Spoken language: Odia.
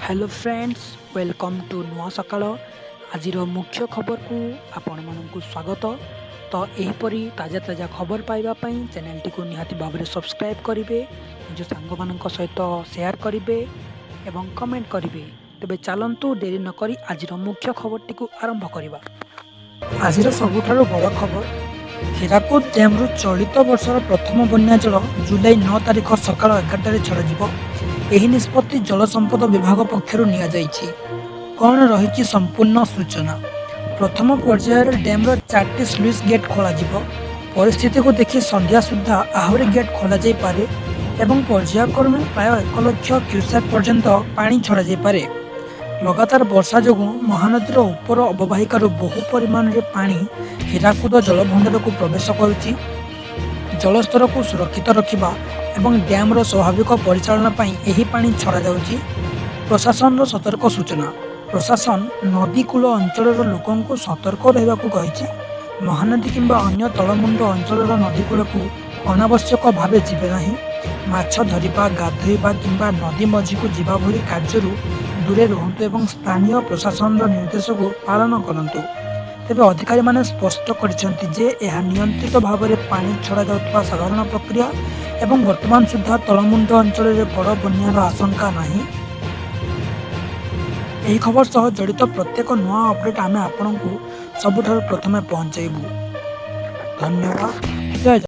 ହ୍ୟାଲୋ ଫ୍ରେଣ୍ଡସ୍, welcome to ନୂଆ ସକାଳ। ଆଜିର ମୁଖ୍ୟ ଖବରକୁ ଆପଣମାନଙ୍କୁ ସ୍ୱାଗତ। ତ ଏହିପରି ତାଜା ତାଜା ଖବର ପାଇବା ପାଇଁ ଚ୍ୟାନେଲଟିକୁ ନିହାତି ଭାବରେ ସବସ୍କ୍ରାଇବ୍ କରିବେ, ନିଜ ସାଙ୍ଗମାନଙ୍କ ସହିତ ସେୟାର କରିବେ ଏବଂ କମେଣ୍ଟ କରିବେ। ତେବେ ଚାଲନ୍ତୁ, ଡେରି ନକରି ଆଜିର ମୁଖ୍ୟ ଖବରଟିକୁ ଆରମ୍ଭ କରିବା। ଆଜିର ସବୁଠାରୁ ବଡ଼ ଖବର, ହୀରାକୁଦ ଡ୍ୟାମ୍ରୁ ଚଳିତ ବର୍ଷର ପ୍ରଥମ ବନ୍ୟା ଜଳ ଜୁଲାଇ 9 ତାରିଖ ସକାଳ 11ଟାରେ ଛଡ଼ାଯିବ। ଏହି ନିଷ୍ପତ୍ତି ଜଳ ସମ୍ପଦ ବିଭାଗ ପକ୍ଷରୁ ନିଆଯାଇଛି। କ'ଣ ରହିଛି ସମ୍ପୂର୍ଣ୍ଣ ସୂଚନା? ପ୍ରଥମ ପର୍ଯ୍ୟାୟରେ ଡ୍ୟାମ୍ର ଚାରିଟି ସ୍ଲୁଇସ୍ ଗେଟ୍ ଖୋଲାଯିବ। ପରିସ୍ଥିତିକୁ ଦେଖି ସନ୍ଧ୍ୟା ସୁଦ୍ଧା ଆହୁରି ଗେଟ୍ ଖୋଲାଯାଇପାରେ ଏବଂ ପର୍ଯ୍ୟାୟକ୍ରମେ ପ୍ରାୟ 1 ଲକ୍ଷ କ୍ୟୁସେକ୍ ପର୍ଯ୍ୟନ୍ତ ପାଣି ଛଡ଼ାଯାଇପାରେ। ଲଗାତାର ବର୍ଷା ଯୋଗୁଁ ମହାନଦୀର ଉପର ଅବବାହିକାରୁ ବହୁ ପରିମାଣରେ ପାଣି ହୀରାକୁଦ ଜଳଭଣ୍ଡାରକୁ ପ୍ରବେଶ କରୁଛି। ଜଳସ୍ତରକୁ ସୁରକ୍ଷିତ ରଖିବା ଏବଂ ଡ୍ୟାମ୍ର ସ୍ୱାଭାବିକ ପରିଚାଳନା ପାଇଁ ଏହି ପାଣି ଛଡ଼ାଯାଉଛି। ପ୍ରଶାସନର ସତର୍କ ସୂଚନା: ପ୍ରଶାସନ ନଦୀକୂଳ ଅଞ୍ଚଳର ଲୋକଙ୍କୁ ସତର୍କ ରହିବାକୁ କହିଛି। ମହାନଦୀ କିମ୍ବା ଅନ୍ୟ ତଳମୁଣ୍ଡ ଅଞ୍ଚଳର ନଦୀକୂଳକୁ ଅନାବଶ୍ୟକ ଭାବେ ଯିବେ ନାହିଁ। ମାଛ ଧରିବା, ଗାଧୋଇବା କିମ୍ବା ନଦୀ ମଝିକୁ ଯିବା ଭଳି କାର୍ଯ୍ୟରୁ ଦୂରେ ରୁହନ୍ତୁ ଏବଂ ସ୍ଥାନୀୟ ପ୍ରଶାସନର ନିର୍ଦ୍ଦେଶକୁ ପାଳନ କରନ୍ତୁ। ତେବେ ଅଧିକାରୀମାନେ ସ୍ପଷ୍ଟ କରିଛନ୍ତି ଯେ ଏହା ନିୟନ୍ତ୍ରିତ ଭାବରେ ପାଣି ଛଡ଼ାଯାଉଥିବା ସାଧାରଣ ପ୍ରକ୍ରିୟା ଏବଂ ବର୍ତ୍ତମାନ ସୁଦ୍ଧା ତଳମୁଣ୍ଡ ଅଞ୍ଚଳରେ ବଡ଼ ବନ୍ୟାର ଆଶଙ୍କା ନାହିଁ। ଏହି ଖବର ସହ ଜଡ଼ିତ ପ୍ରତ୍ୟେକ ନୂଆ ଅପଡ଼େଟ୍ ଆମେ ଆପଣଙ୍କୁ ସବୁଠାରୁ ପ୍ରଥମେ ପହଞ୍ଚାଇବୁ। ଧନ୍ୟବାଦ।